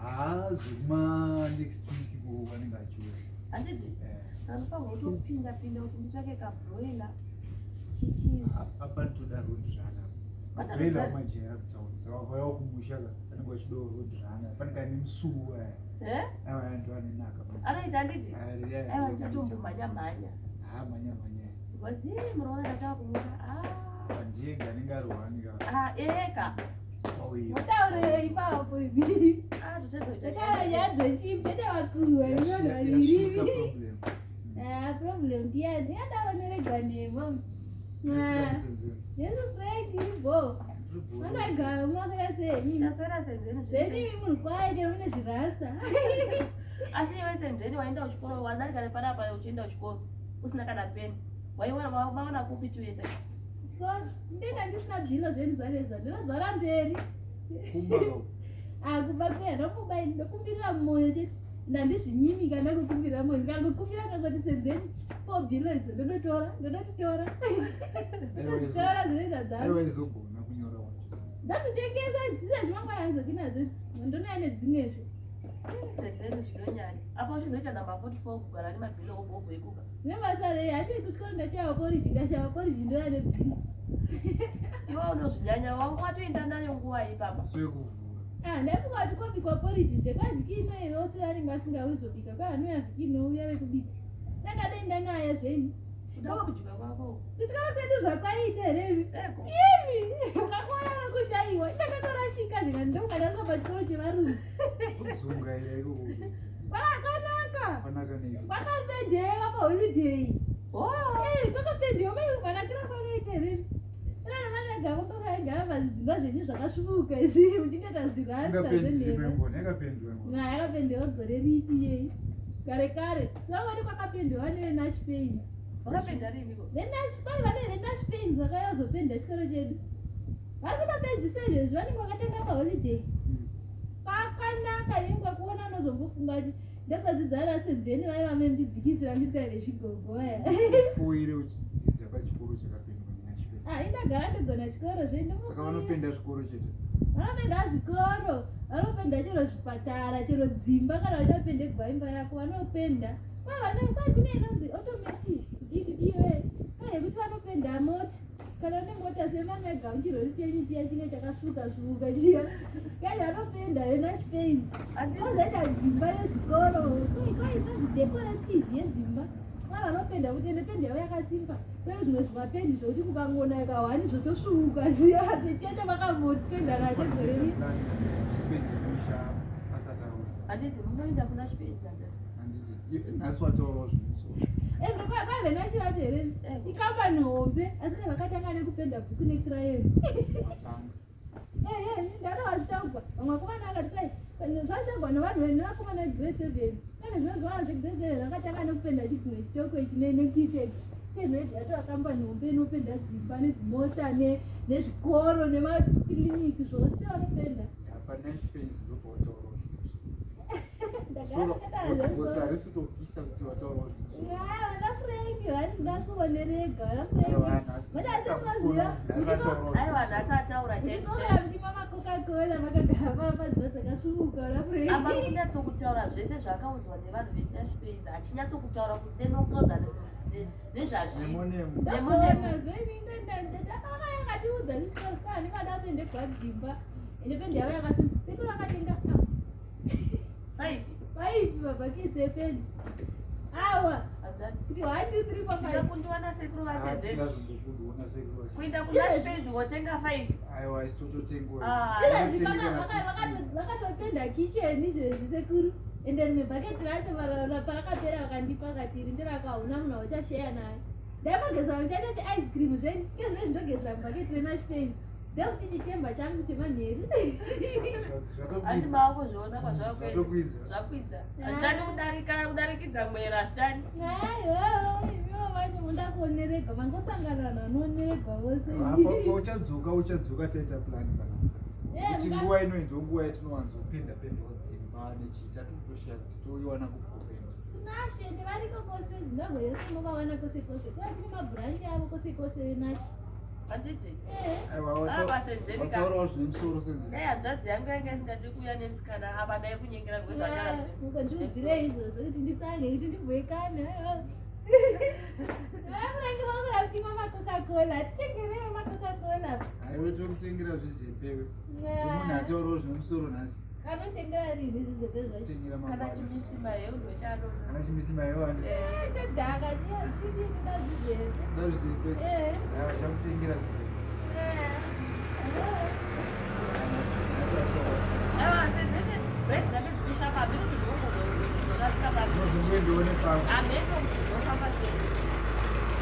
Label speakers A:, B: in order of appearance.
A: Haa zvekuma next week ikoko vanenge achiuya.
B: Handiti?
A: Eh.
B: Saka ndofanirwa kutopinda pinda kuti nditsvake kabroiler. Chichi.
A: Apa nditoda road runner.
B: Pana
A: Broiler
B: road runner?
A: wamajaira kutaura. Saka wakauya kumusha ka vanenge vachidawo road runner. Pane kane musuwo aya.
B: Eh?
A: Aiwa aya ndo anonaka.
B: Anoita handiti?
A: Aya,
B: Aiwa ndichatombomhanya mhanya.
A: Haa mhanya mhanya.
B: Because eh, munoona ndatava kumuka. Ah.
A: Ndiye anenge ari one ka.
B: Ah, eka.
A: Auya.
C: Mutaurire ipapo imi.
B: Ah, totadza kuita
C: Tataura nyaya dzechii tete vakuru
A: Yasvika
C: vanhu vaviri.
A: problem.
C: Ah, problem ndiyani? Yadaoneregwa nema.
A: Yasvika musenzeni.
C: Yesu Frank iribo. Makagara mumakura sei?
B: Taswera senzeni zvese.
C: Zvenimi munhu kwaye chero mune zvirasta.
B: Asi iwe senzeni waenda kuchikoro wadarika nepanapa uchienda kuchikoro usina kana peni. Waiwana maona kupi tuese?
C: Chikoro ndinga ndisina bhilo zvenyu zvaneza ndinodzvara mberi.
A: Kumba ka.
C: Ah, kuba kuya ndokuba ndokumbirira mumwoyo chete. Ndandizvinyimi kana kukumbirira mwoyo ndikangokumbira kangoti senzeni po bhilo idzo ndonotora ndonotitora. Ndonotitora zvinoita dzangu.
A: Aiwa izogona kunyora wacho.
C: Ndadzitengesa idzi dzezvimangwana handidzoki nadzo idzi. Ndonouya nedzimwezve.
B: Senzeni zvinonyanya. Apa uchizoita namba 44 kugara nemabhilo obhobho ekuba.
C: Zvine basa rei handii kuchikoro ndashaya poriji ndashaya poriji ndoya nebhilo.
B: Iwe unozvinyanya wangu watoenda nayo nguva ipapa.
A: Musi wekuvhura.
C: Ah, ndaifunga kuti kobikwa poriji zvekwavhiki ino here vose vanenge vasingauyi zobika kwai vanouya vhiki inouya vekubika. Dai ndadoenda nayo zvenyu.
B: Kudawa kudya kwako.
C: Kuchikoro kwedu zvakwaita here imi?
B: Eko.
C: Imi! Ukakuona nokushaiwa. Ndakatorashika ndikati ndokunga ndasvika pachikoro chevarungu.
A: Kudzungaira ikoko.
C: Kwakanaka.
A: Kwanaka nei?
C: Kwakapendewa paholiday.
B: Oh.
C: Eh, kwakapendewa mai manakira kwakaita here imi? Kana managava kwakaigara pazvidzimba zvenyu zvakasvuvuka izvi muchingoita zvirasta
A: Ingapendwe
C: zvenhema.
A: ngoni, yakapendwa ngoni.
C: Na yakapendewa gore ripi yei? Kare kare. Zvangoti kwakapendewa neveNash Paints.
B: Wakapenda riniko?
C: VeNash kwai vane veNash Paints vakauya kuzopenda chikoro chedu. Vari kutopedzisa izvezvi vanenge vakatanga paholiday. Pakanaka inge kuona unozombofunga kuti ndakadzidza nasenzeni vaiva vembidzikisira nditwa vezvigogo vaya.
A: Ufoire uchidzidza pachikoro chakapendwa neNash
C: Ah, indagara ndogona chikoro zvenyu.
A: Saka vanopenda zvikoro chete.
C: Vanopenda zvikoro, vanopenda chero zvipatara, chero dzimba kana vachapendegwa imba yako vanopenda. Kwai vane kwai kune inonzi automatic kudii kudii wee. Kwai yekuti vanopenda mota. Kana une mota semamega muchirori chenyu chiya chinge chakasvuka svuka chiya. Kwai vanopenda veNash Paints. Kozoita dzimba nezvikoro. Kwai kwai inonzi decorative yedzimba. Kwai vanopenda kuti ende pendi yavo yakasimba. Kwai zvimwe zvimapendi zvokuti kukangonaya kahwani zvotosvuka zviya. Sechiya chamakambopenda nacho gore rino.
A: Tipende musha asati auya.
B: Handiti munoenda kuna Shipedzi handiti?
A: Handiti. Nhasi wataurawo zvimusoro.
C: Ende kwaive nacho vacho here?
B: Ego.
C: Ikambani hombe asi dai vakatanga nekupenda bhuku nekirayoni.
A: Watanga.
C: Ehe, ndaro vachitaugwa. Vamwe vakomana vakati kwai zvachitaugwa nevanhu nevakomana vegrade 7. Pane zvimwe zvavanhu zvegrade 7 vakatanga nekupenda chigumwe chitoko ichi neKitex. Ezvinezvi yatova kambani hombe inopenda dzimba nedzimota nezvikoro nemakiriniki zvose vanopenda.
A: Apa Nash Paints ndopawataurawo zvimusoro.
C: Ndagara ndakataura zvemusoro.
A: Harisi kutopisa kuti wataurawo zvimusoro.
C: Vana Frank vanoda kuonerega vana Frank.
B: Aiwa nhasi ataura chaizvo.
C: Muchikokera muchimwa macoca-cola makagara padzimba dzakasvuuka vana Frank.
B: Apa kunyatsokutaura zvese zvaakaudzwa nevanhu veNash Paints achinyatsokutaura kudenongodza nezvazviri.
A: Nemo nemo.
C: Ndagona zvenyu ndakatiudza zvichikoro kwani kwada kuendegwa dzimba ende pendi yavo yakasimba sekuru vakatenga
B: Five.
C: five mabhakitsi ependi awa
B: Hanzvadzi.
C: kuti 1 2 3 4 5
B: Tingakundiwana sekuru vasenzeni.
A: Tingazombokundiona sekuru vasenzeni.
B: Kuenda kuna Shipedzi wotenga five.
A: Aiwa isi tototengwa.
B: Ah,
C: Izvezvi
A: Vanotenga na 15.
C: vakatopenda kicheni izvezvi sekuru ende rimwe bhaketi racho parakapera vakandipa vakati iri nderako hauna munhu wauchasheya naye ndaimogeza muchaita cheice cream zvenyu kezvinezvi ndogezera mubhaketi reNash Paints ndekuti chichemba changu chemanheru
B: Handi maakuzviona kwazvakuenda.
A: Zvatokwidza.
B: Zvakwidza. Hazvitani kudarika kudarikidza mwero hazvitani.
C: aiwa imiwo vacho munoda kuoneregwa mangosangana vanhu vanooneregwa vose
A: Uchadzoka uchadzoka taita plan kana.
C: Eh,
A: Kuti nguva ino ndo nguva yatinowanzopenda pendawo dzimba nechiita tikutoshaya kuti toiwana kupopenda.
C: Nash ende variko kose Zimbabwe yose unovawana kose kose kuva kune mabhuranchi avo kose kose veNash.
B: Handiti?
A: Aiwa,
B: Apa Senzeni ka.
A: wataurawo zvine musoro, Senzeni.
B: Dai hanzvadzi yangu yanga isingadi kuuya nemusikana apa, dai kunyengera rwezi wataura zvine musoro.
C: Mukandiudzirei izvozvo kuti nditsange, kuti ndibhoikane? Vakurange vakura kutimwa maCoca-Cola, titengerewo maCoca-Cola.
A: Aiwe, tomutengera zvizepewe semunhu ataurawo zvine musoro nhasi.
C: Anotengera rini zvizepe zvacho?
A: Tengera
B: Kana
A: mangwana.
B: chimisti maheu ndochano.
A: Kana chimisti maheu andi.
C: Chodhaka chiya chidini ndazvizepe.
A: Da zvizepe. Aiwa, chamutengera zvizepe. Nhasi ataura.
B: Aiwa, Senzeni, braids dzake dzichishama, hameno kuti zvinongozorasika papi.
A: Unozongoendawo nepamwe.
B: Hameno.